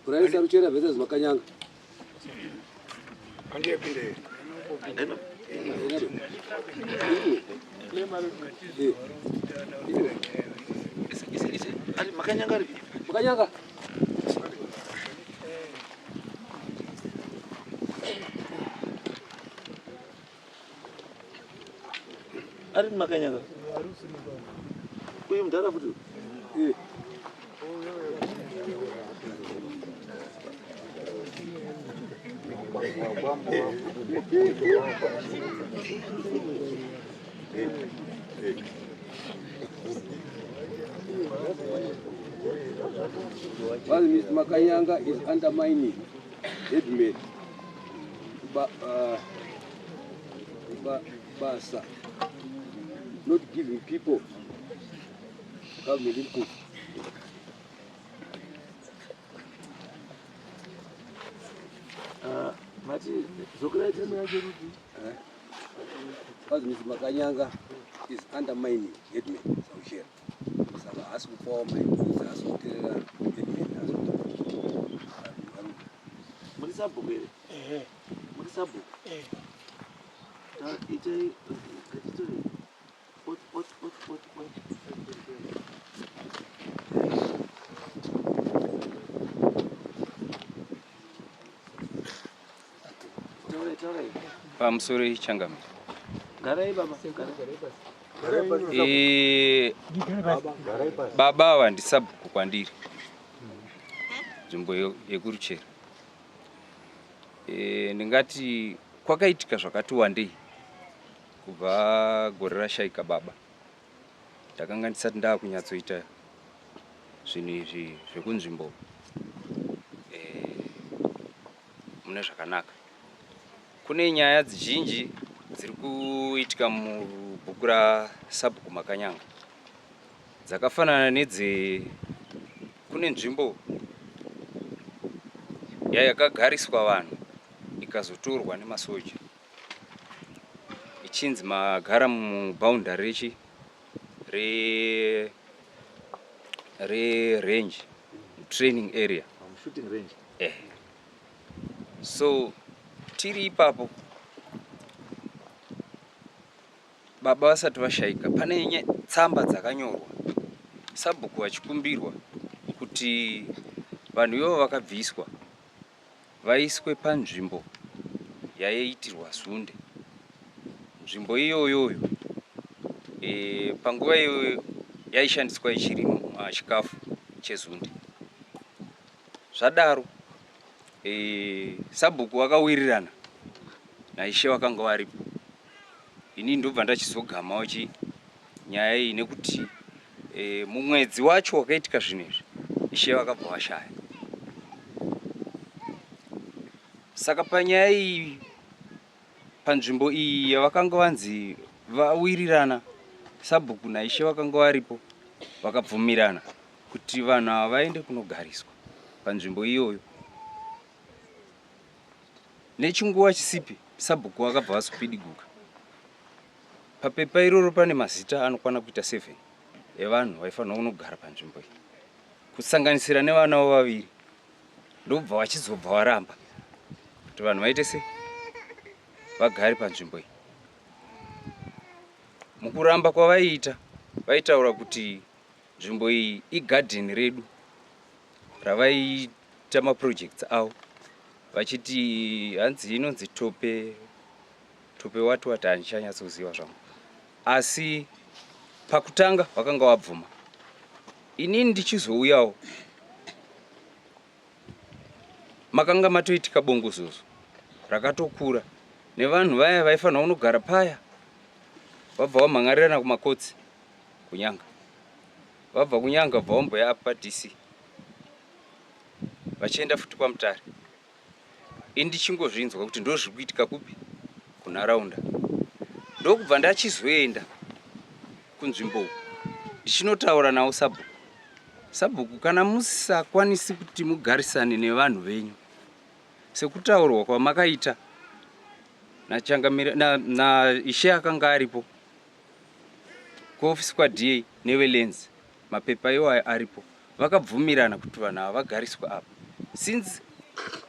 Brian Saruchera versus Makanyanga. Makanyanga aripi? Makanyanga. Ari Makanyanga. Uyu mudhara futi. Eh. While Mr. Makanyanga is undermining headman ba, ba, Basa, not giving people government input. Mati dzokerai Eh? Because Mr. Makanyanga is undermining headman Saushera. Saka haasi kupawa mainputs, haasi kuteerera headman, haasi Muri sabhuku here? Muri sabhuku? Itai ngatitori ot ot ot ot ot. Taurai, taurai. Pamusoro changamire. Garai baba. Garai. Baba ava ndisabhuku kwandiri nzvimbo yekuRuchera. Ndingati kwakaitika zvakati wandei kubva gore rashaika baba. Ndakanga ndisati ndakunyatsoita zvinhu izvi zvekunzvimbo mune zvakanaka. Kune nyaya dzizhinji dziri kuitika mubhuku raSabhuku Makanyanga dzakafanana nedze kune nzvimbo yakagariswa vanhu ikazotorwa nemasoja ichinzi magara muboundary rechi re re range training area. Shooting range. So tiri ipapo baba vasati vashaika pane tsamba dzakanyorwa sabhuku vachikumbirwa kuti vanhu ivo vakabviswa vaiswe panzvimbo yaiitirwa zunde. Nzvimbo iyoyoyo panguva iyoyo yaishandiswa ichirimwa chikafu chezunde. Zvadaro sabhuku vakawirirana naishe vakanga varipo. Ini ndobva ndachizogamawo chi nyaya iyi nekuti mumwedzi wacho wakaitika zvinhu izvi ishe vakabva vashaya. Saka panyaya iyi panzvimbo iyi yavakanga vanzi vawirirana sabhuku naishe vakanga varipo vakabvumirana kuti vanhu ava vaende kunogariswa panzvimbo iyoyo. Nechinguva chisipi sabhuku vakabva vazopidiguka. Papepa iroro pane mazita anokwana kuita 7 evanhu vaifanirwa kunogara panzvimbo iyi, kusanganisira nevana vavo vaviri. Ndobva vachizobva varamba kuti vanhu vaite sei, vagare panzvimbo iyi. Mukuramba kwavaiita, vaitaura kuti nzvimbo iyi igadheni redu ravaiita maprojects avo, vachiti hanzi inonzi tope tope wati wati, handichanyatsoziva zvangu, asi pakutanga vakanga vabvuma. Inini ndichizouyawo makanga matoitika bongozozo rakatokura nevanhu vaya vaifanira kunogara paya vabva vamhan'arirana kumakotsi kuNyanga, vabva kuNyanga bva vamboya apa paDC vachienda futi kwaMutare. Ini ndichingozvinzwa kuti ndozviri kuitika kupi kunharaunda, ndokubva ndachizoenda kunzvimbo uku ndichinotaura nawo sabhuku. Sabhuku, kana musakwanisi kuti mugarisane nevanhu venyu sekutaurwa kwamakaita nachangamire naishe na akanga aripo kuofisi kwaDA neveLens, mapepa iwayo aripo, vakabvumirana kuti vanhu ava vagariswe apa. Since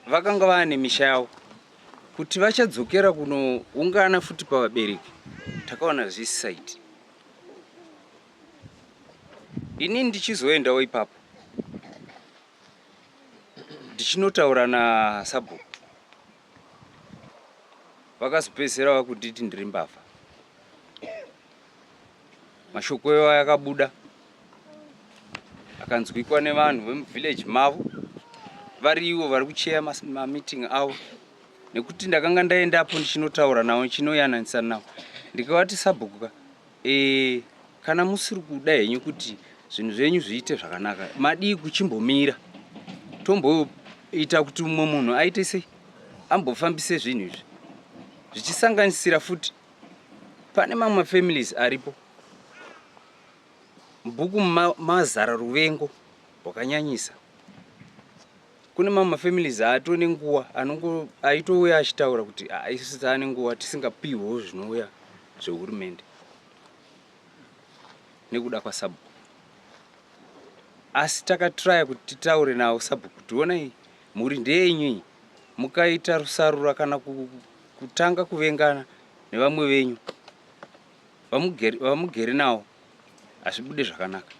vakanga vaane misha yavo, kuti vachadzokera kunoungana futi pavabereki, takaona zvisisaiti. Ini ndichizoendawo ipapo ndichinotaura nasabhuku, vakazopedzisira vakunditi ndiri mbavha. Mashoko iwayo akabuda akanzwikwa nevanhu vemuvillage mavo vari ivo vari kucheya mameeting avo, nekuti ndakanga ndaendapo ndichinotaura navo, ndichinoyananisa navo, ndikavati sabhuku ka e, kana musiri kuda henyu kuti zvinhu zvenyu zviite zvakanaka, madii kuchimbomira tomboita kuti mumwe munhu aite sei, ambofambise zvinhu izvi, zvichisanganisira futi pane mamwe families aripo mubhuku mazara ruvengo rwakanyanyisa. Kune mamwe mafamilies aatone nenguva anongo aitouya achitaura kuti ah, isusu taane nguva tisingapihwo zvinouya zvehurumende nekuda kwasabhuku. Asi takatraya kuti titaure navo sabhuku kuti onai, mhuri ndeyenyu iyi, mukaita rusarura kana kutanga kuvengana nevamwe venyu vamugere navo, hazvibude zvakanaka.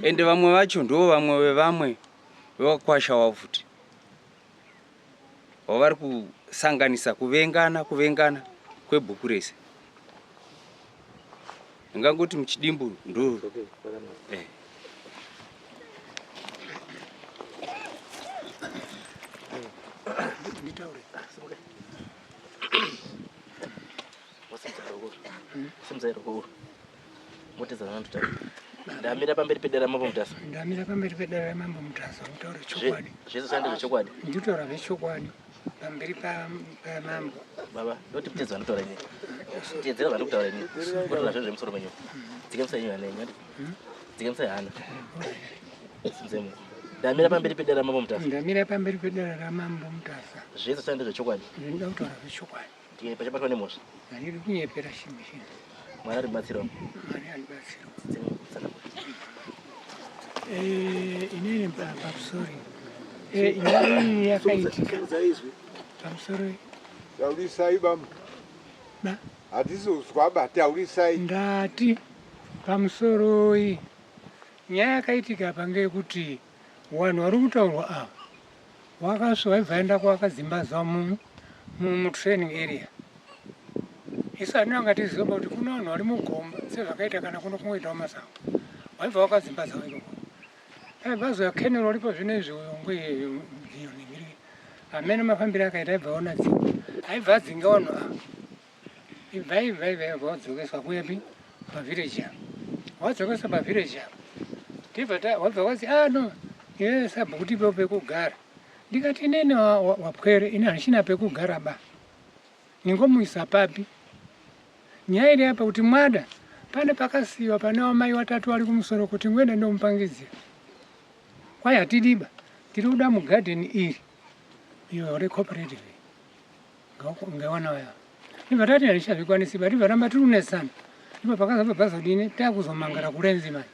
Ende vamwe vacho ndo vamwe vevamwe vevakwasha wavo futi wavari kusanganisa kuvengana kwebhuku rese. Ndingangoti muchidimbu ndo eh. Ndamira pamberi pedare ramambo Mutasa. Ndamira pamberi pedare ramambo Mutasa kutaura chokwadi. Zvese zvandi zvechokwadi. Nditaura zvechokwadi pamberi pamambo. Baba, ndoti mutedzi vanotaura ini. Tedzera zvandiri kutaura ini. Kutaura zvinhu zvemusoro menyu. Dzikamisai yenyu hana yenyu. Dzikamisai hana. Simudzai muoko. Ndamira pamberi pedare ramambo Mutasa. Ndamira pamberi pedare ramambo Mutasa. Zvese zvandi zvechokwadi. Ndinoda kutaura zvechokwadi. Ndiye pachabatwa nemhosva. Handidi kunyepera chimwe chinhu. Mwari aribatsirawo. Mwari aribatsirawo. Eh, inini pamusoro. Eh, nyaya iyi yakaitika. Pamusoro. Taurisai bambo. Ba. Hatisi kuzwa ba, taurisai. Ndati pamusoroi. Nyaya yakaitika apa ngeyekuti vanhu vari kutaurwa ava wakasvi waibva aenda kwakadzimba zva mutraining area. Isu hatina kunga tiziva kuti kuna vanhu vari mugomba sezvakaita kana kuno kungoitawo masango, waibva wakadzimba dzavo ikoko. Aibva azoya kenero waripo zvino izvi uyo ngoiyo hamene mafambiro akaita, aibva aona dzimba, aibva adzinga vanhu ava. Ibva ibva ibva ibva wadzokeswa kuyepi pavillage apa, wadzokeswa pavillage apa, tibva wabva wazi ah no, iwe sabhuku tipewo pekugara. Ndikati inini wapwere ini handichina pekugara ba, ningomuisa papi? Nyaya iri apa kuti mwada pane pakasiyiwa pane wamai watatu wari kumusoro kuti ngoenda ndomupangidzira. Kwai hatidiba, tiri kuda mugadheni iri iyo recooperative ngewana waya. Ndibva tati handichazvikwanisi ba, tibva ramba tiri kunesana. Ndipo pakazobva pazodini, takuzomangara kurenzi manje.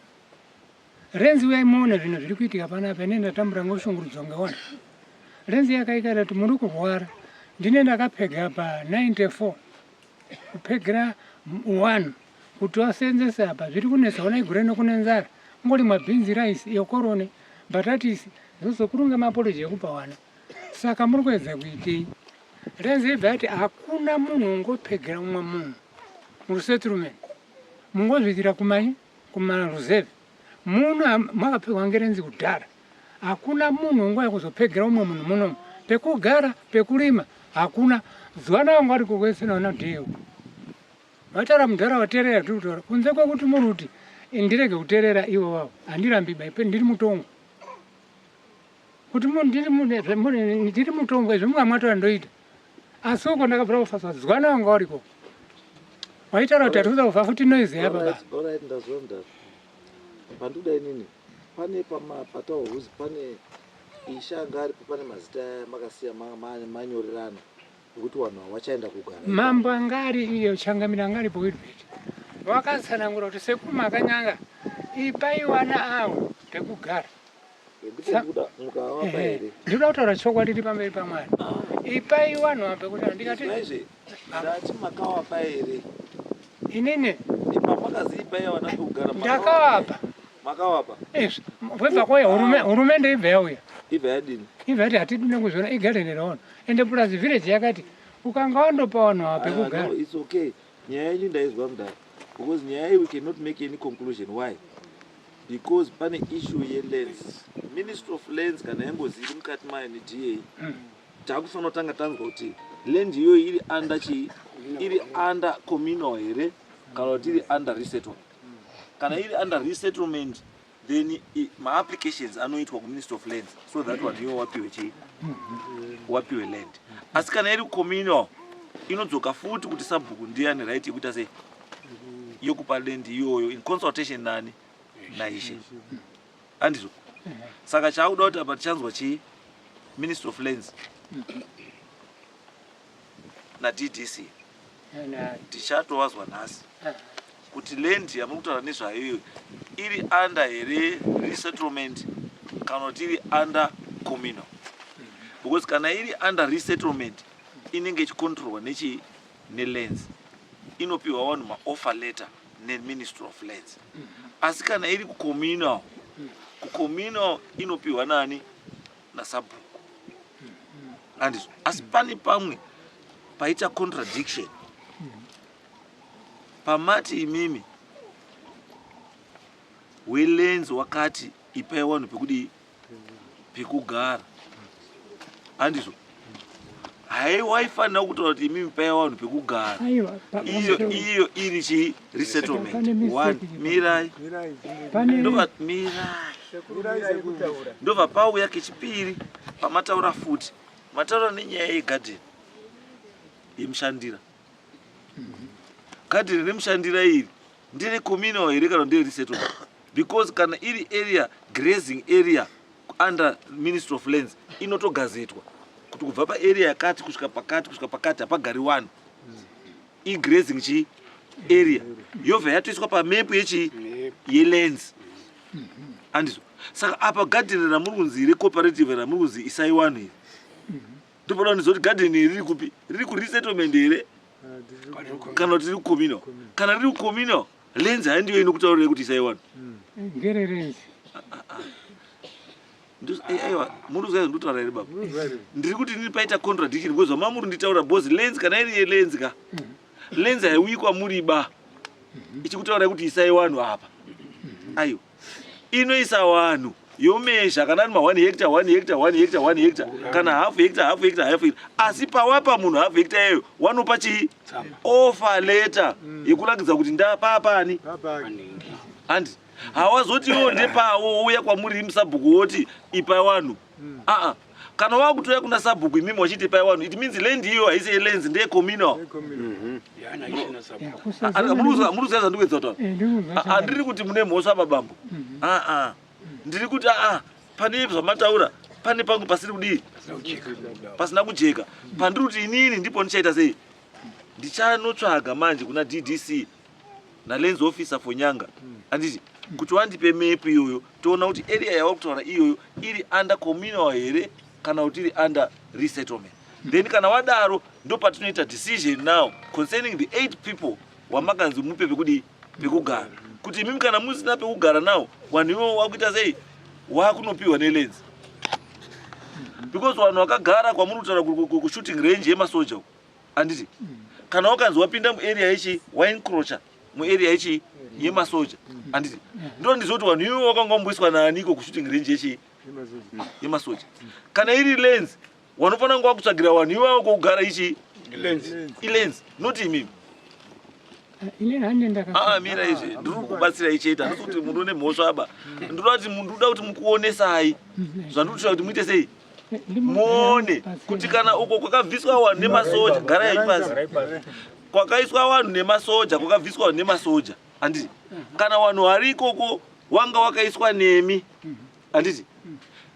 Renzi uyai muone zvinhu zviri kuitika panapa, ine ndatambura ngoshungurudzwa ngewana. Renzi yakaikara kuti muri kurwara. Ndine ndakapega pa 94 kupegera 1 kuti wasenzese apa zviri kunetsa, onai gore nokune nzara, ungorimwa bhinzi, rice, iyo korone, mbatatisi, zvozokurunga maporiji ekupa wana. Saka muri kuedza kuitei? Renzi ibva yati hakuna munhu ungopegera umwe munhu muresettlement, mungozviitira kumai kumaruzevha muno makapegwa ngerenzi kudhara. Hakuna munhu ungouya kuzopegera umwe munhu munomu, pekugara pekurima hakuna. Zuva navangu vari kukwesena vana dheu vataura mudhara vaterera tiri kutaura kunze kwekuti muri kuti ndirege kuterera ivo vavo, handirambi ba, ndiri mutongo kuti ndiri mutongo izvo mungamwatora ndoita. Asi uko ndakabvira kufaswa zwana wanga wariko waitaura kuti hatikuda kufa futi noise yapa ba. Alright, ndazwa mudhara. Pandikuda inini pane pataurwa kuzi pane ishe anga aripo, pane mazita aya makasiya manyorerana ekuti vanhu havachaenda kugara ipapo. Mambo anga ari iyo changamire anga aripo Wilbert wakatsanangura kuti sekuru Makanyanga ipai wana avo pekugara. Ndinoda kutaura chokwadi iri pamberi paMwari. Ipai vanhu apa pekugara ndikati ndati makawapa here? Inini pamakazi ipai vana pekugara. Ndakavapa. Makawapa. Izvi kwebva kwauya hurumende ibva yauya. Ibva yadini? Ibva yati hatidi nekuzviona igarden raona. Ende plus village yakati ukanga wandopa vanhu ava pekugara. No, it's okay. Nyaya yenyu ndaizwa mudhara. Because nyaya iyi we cannot make any conclusion. Why? Because pane issue yelands. Ministry of Lands kana yangozi iri mukati mayo neDA. Takufanira kutanga tanzwa kuti land iyoyo iri under chii? Iri under communal here kana kuti iri under resettlement? Kana iri under resettlement then maapplications anoitwa kuMinistry of Lands so that vanhu ivo wapiwe chii? Wapiwe land. Asi kana iri communal inodzoka futi kuti sabhuku ndiye ane right yekuita sei? Yekupa land iyoyo in consultation nani? Naishe. Handizvo? Saka chaakuda kuti apa tichanzwa chii? Ministry of Lands naDDC. Tichatowazwa nhasi kuti land yamuri kutaura nezvayo iyoyo iri under here resettlement kana kuti iri under communal, because kana iri under resettlement inenge ichicontrolwa nechi nelands, inopiwa vanhu maoffer letter neMinistry of Lands. Asi kana iri kucommunal, kucommunal inopiwa nani? Nasabhuku, handizvo? Asi pane pamwe paita contradiction pamati imimi welands wakati ipai vanhu pekudii? Pekugara, handizvo? Haiwaifanira kutaura kuti imimi pai vanhu pekugara iyo iyo iri chii? Resettlement. Pane one mistake. Mirai. Pane ndobva mirai, ndobva pauya kechipiri pamataura futi, mataura nenyaya yegadheni yemushandira. Gadheni remushandira iri ndere communal here kana ndere resettlement? Because kana iri area, grazing area under Ministry of Lands, inotogazetwa kuti kubva paarea yakati kusvika pakati kusvika pakati hapagari vanhu, igrazing chii? Area yobva yatoiswa pamepu yechii? Yelands, handizvo? Saka apa gadheni ramuri kunzi recooperative, ramuri kunzi isai vanhu iri, ndopada kundiziva kuti gadheni iri riri kupi? Riri kuresettlement here kana kuti riri kucommunal? Kana riri kucommunal, lands handiyo inokutaurirai kuti isai vanhu. Ngererenzi. Aiwa, muri kuzwa ndikutaura here, baba? Ndiri kuti ndiri paita contradiction because zvamamuri nditaura, because lands, kana iri yelands ka, lands haiuyi kwamuri ba ichikutaurai kuti isai vanhu apa. Aiwa, inoisa vanhu yomezha kana ari ma1 hectare, 1 hectare, 1 hectare, 1 hectare, kana half hectare, half hectare, half hectare. Asi pawapa munhu half hectare iyoyo, wanopa chii? Offer letter yekurakidza kuti ndapapani, handi? Hawazoti iwo ndepawo uya kwamuri musabhuku woti ipai vanhu. Aa, kana wakutoya kuna sabhuku imimi wachiti ipai vanhu, it means land iyo haisi yelands, ndeyecommunal. Muri kuziva zvandikuedza kutaura? Handiri kuti mune mhosva, babambo. Aa, ndiri kuti aa, pane zvamataura pane pangu pasiri kudii? Pasina kujeka. Pandiri kuti inini ndipo ndichaita sei? Ndichanotsvaga manje kuna DDC nalands officer for Nyanga, handiti, kuti wandipe mepu iyoyo, toona kuti area yawakutaura iyoyo iri under communal here kana kuti iri under resettlement. Then kana wadaro ndo patinoita decision now concerning the eight people wamakanzi mupe pekudii? Pekugara. Kuti imimi kana musina pekugara now, vanhu ivovo wakuita sei? Wakunopiwa nelands, because vanhu vakagara kwamuri kutaura kushooting range yemasoja uko, handiti, kana wakanzi wapinda muarea yechi, waencroacha muarea yechi? Yemasoja, handiti? Ndo ndizoti vanhu ivo wakanga wamboiswa naaniko kushooting range yechi? Yemasoja. Kana iri lands, wanofanira kunge wakutsvagira vanhu ivavo kwokugara ichi ilands, not imimi. Inini handi ndaka Aa, mira, izvi ndiri kubatsirai chete. Handisi kuti munhu une mhosva aba. Ndinoda kuti ndinoda kuti mukuonesai zvandiri kutsvaka kuti muite sei, muone kuti kana uko kwakabviswa vanhu nemasoja, garai pasi, kwakaiswa vanhu nemasoja, kwakabviswa vanhu nemasoja, handiti? Kana vanhu vari ikoko wanga wakaiswa nemi, handiti,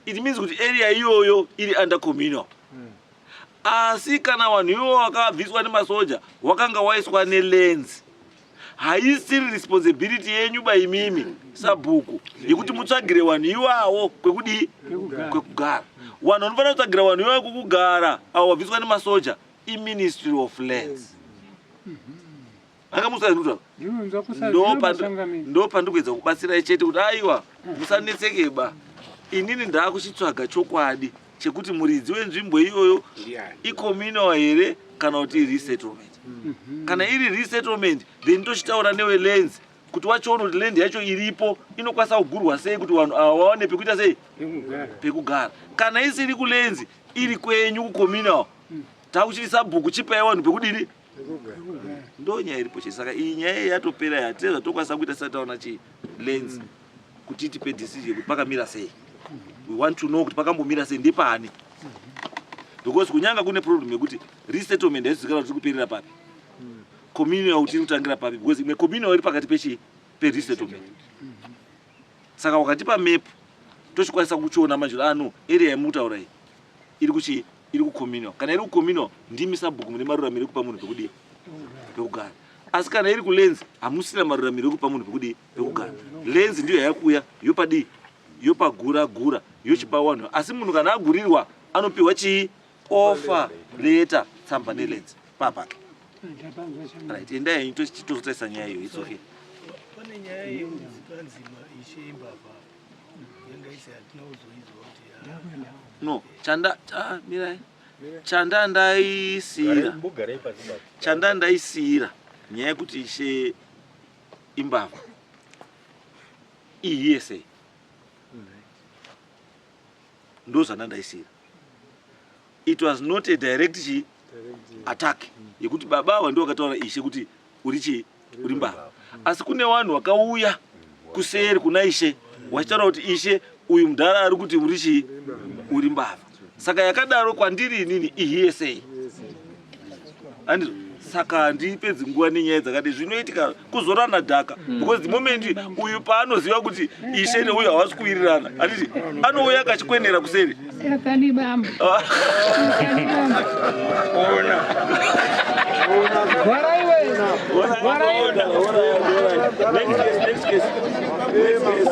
it means kuti area iyoyo iri under communal. Asi kana vanhu ivo wakabviswa nemasoja wakanga waiswa nelands, Haisiri responsibility yenyu baimimi sabhuku yekuti mutsvagire vanhu iwawo kwekudii, kwekugara. Vanhu vanofanira kutsvagira vanhu iwawo kwekugara avo vabviswa nemasoja iMinistry of Lands. Anga musaziva. Ndinonzwa kusaziva masangamisi. Ndo pandikuedza kubatsirai chete kuti aiwa, musanetsekeba, inini ndaakuchitsvaga chokwadi chekuti muridzi wenzvimbo iyoyo icommunal here kana kuti resettlement. Kana iri resettlement, then tochitaura newelands kuti wachiona kuti land yacho iripo inokwanisa kugurwa sei kuti vanhu ava vawane pekuita sei, pekugara. Kana isiri kulands, iri kwenyu kucommunal, takuchiti sabhuku chipai vanhu pekudini. Ndo nyaya iripo chete. Saka iyi nyaya iyi yatopera, hatine zvatokwanisa kuita tisati taona chi lands kuti tipe decision kuti pakamira sei. We want to know kuti pakambomira sei, ndepani, because kunyanga kune problem yekuti resettlement haizizikanwa kuti tiri kuperera papi, communal tiri kutangira papi, because imwe communal iri pakati pechi peresettlement. Saka wakatipa map, tochikwanisa kuchiona manje kuti ah no, area yamukutaura iyi iri kuchi iri kucommunal. Kana iri kucommunal, ndimi sabhuku mune maruramiro ekupa munhu pekudii, pekugara. Asi kana iri kulands, hamusina maruramiro ekupa munhu pekudii, pekugara. Lands ndiyo yakuya yopadii, yopagura gura, yochipa vanhu. Asi munhu kana agurirwa anopiwa chii? Offer letter, tsamba nelands papake. Right, endai henyu, tozotarisa nyaya iyo. It's okay. Pane nyaya yekuzikanzi ishe imbavha yanga isi, hatina kuzoizwa kuti No, chanda mirai, chanda ndaisiyira, chanda ndaisiyira nyaya yekuti ishe imbavha ihearsay, ndo zvanda ndaisiyira. It was not a direct chi attack yekuti baba ava ndo vakataura ishe kuti uri chii, uri mbavha. Asi kune vanhu vakauya kuseri kuna ishe vachitaura kuti ishe, uyu mudhara ari kuti uri chii, uri mbavha. Saka yakadaro kwandiri inini ihearsay, handizvo? Saka handipedzi nguva nenyaya dzakati zvinoitika kuzorana dhaka, because the moment uyu paanoziva kuti ishe neuyu havasi kuwirirana, handiti anouya akachikwenera kuseri? Akani bamba. Akani bamba. Gwaraiwe. Gwaraiwe. Next case, next case. Next case.